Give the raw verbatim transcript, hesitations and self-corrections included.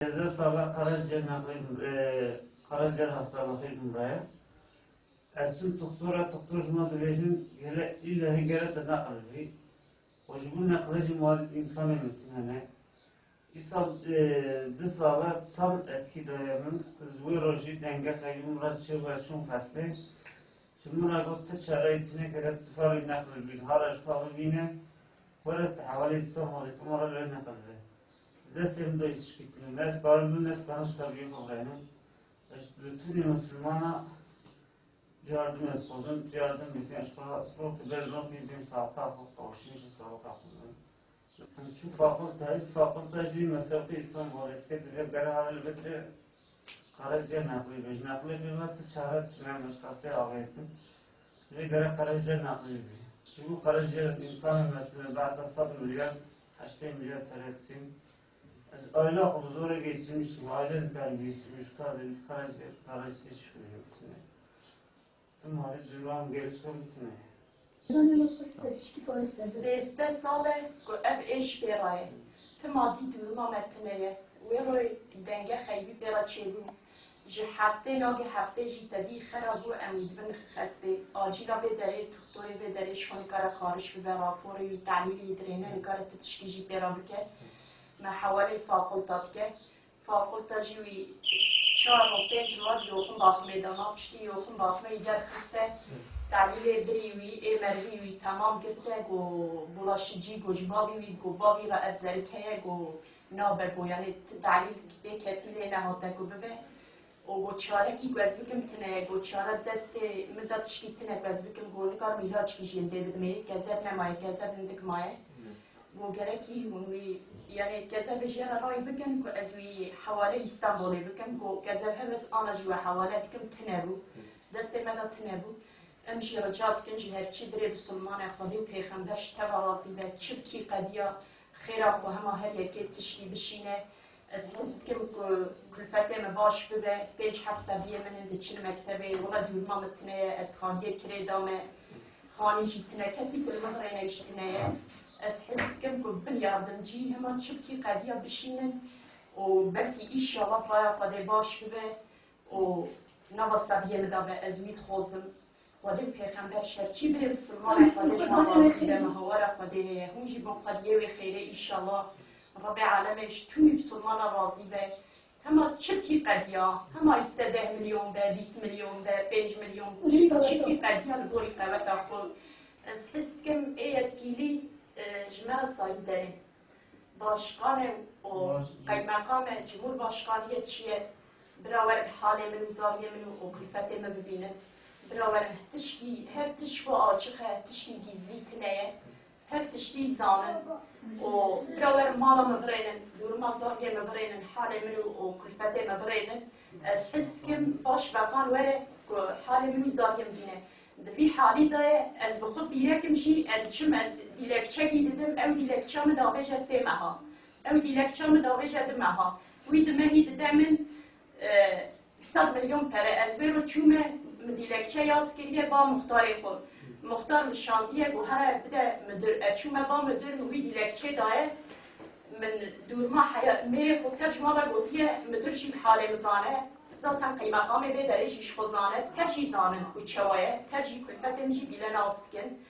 Hêzdeh sala Karaciğer neqlî, e, Karaciğer hastalığı bûm raya. Ez çim doktora, doktor ji me dibêjin, gere île hingere te neqil bî. Û ji bo neqilê jî mal îmkanê min tune ne. Îsal, e, du sala tam etkî daye min. Ez wê rojî denge xeybî min re çêbû, ez çûm xestê. Ji min re got, tu çareyê tune, gere tu fawî neqil bî. Hala ji xwe bibîne. Were tu hewalê Îstanbulê, tu mara lê neqil be. Destê min de şikîtin. Ne ez karim, ne ez karim sebiyê xwe bireynim. Ez li tûnê misilmana yardim ez xwazim, yardim bikin, ez xwe rok ber rok bî bêm saeta xwe qawşîn ji saeta xwe bin. Em çû fakulta, fakulta jî mesewqî Îstanbulê dike, divê gere hale li bitre karaciğer neqlî be. Ji neqlê bê ve tu çare tune, meşxasê avêtin. Divê gere karaciğer neqlî bê. Ji bo karaciğer îmkanê me tune, behsa sed milyar, heştê milyar pere dikin. Ez aîla xwe bi zorê geçirmiştim, aîle dikarim geçirmiş, kazê bir karaciğer, karaciğer şikûnê tune. Tim malê dûran gel çiqo min tune. Sêzdeh sal e ku ev êş pê re ye. Tim madî duruma me tune ye. Wê royê denge xeybî pê re çêbû. Ji heftê nagê heftê jî tevî xera bû, em wî dibin xestê. Acîla vê derê, doktorê vê derê ji xwe nikare xariş bibe, raporê wî, tehlîlê wî dirêne, nikare ti tişkî jî pê re bike. Me hewaleyê fakulta dike. Fakulta jî wî çar û pênc roj yoxin baximê dana, piştî yoxin baximê wî derxiste. Tehlîlê birî wî, ê merivî wî temam girte, go bulaşicî, go ji bavî wî, go bavî re ev zerike ye, go nabe, go, yanî ti tehlîl bê kesî lê nehate ku bibe. Û go çarekî ku ez bikim tine ye, go çare destê min de tişkî tine ku ez bikim, go nikarim îlaçkî jî li dê bidim ê, kezeb nemaye, kezeb hindik maye. Go gerekî hûn wî, yanî kezebê jê re rayî bikin ku ez wî hewalê Îstanbulê bikim, go kezeb hem ez ana jî we hewale dikim, tine bû. Destê me de tine bû. Em jî rica dikin ji her çi birê bisilmane, Xwedê û pêxember ji te ve razî be, çi bikî qediya xêra xwe hema her yekê tişkî bişîne. Ez hez dikim ku kulfetê me baş bibe, pênc heb sebiyê min in diçin mektebê, wila dûrma min tune ye, ez xaliyê kirê dame, xanî jî tune, kesî ku li min rêne jî tune ye. Ez hez dikim ku bin yardimcî hema çi bikî qediya bişînin û belkî îşallah raya Xwedê baş bibe û nava sebiyê min de be, ez wî dixwazim. Xwedê û pêxember şer çî birê misilman e, Xwedê ji me razî be, me hawara Xwedê heye. Hûn jî bin xwediyê wê xêrê, îşallah. Rebê alemê ji tûnî misilmana razî be. Hema çi bikî qediya, hema îste deh milyon be, bîst milyon be, pênc milyon, çi, çi bikî qediya li gorî qeweta xwe. Ez his dikim ê yetkîlî, e, ji me re sayî derin. Başkanê û Baş- qeymeqamê Cumhurbaşkaniyê çi ye? Bira werin halê min û zariyê min û, û kulfetê min bibînin. Bira werin tişkî, her tişt ku açiq e, tişkî gîzlî tine ye. Her tiştî zanin. Û bira werin mala min birênin, duruma zariyê min birênin, halê min û, û kulfetê min birênin. Ez his dikim başbeqan were ku halê min û zariyê min bîne. Di vî halî de ye, ez bi xwe pîrek im jî, ez diçim, ez dîlekçekî didim, ew dîlekça min davêje sê meha. Ew dîlekça min davêje du meha. Wî du mehî dide min, e, sed milyon pere. Ez wê ro çûme, min dîlekçe yaz kiriye ba muxtarê xwe. Muxtar min şandiye, got here bide midir. Ez çûme ba midir, min wî dîlekçê daye. Min dûrma heya-, mêrê xwe tev ji wan re gotiye, midir jî bi halê min zane. Zaten qeymeqamê vê derê jî ji xwe zane, tev jî zanin ku çawa ye, tev jî kulfetê min jî bîle nas dikin.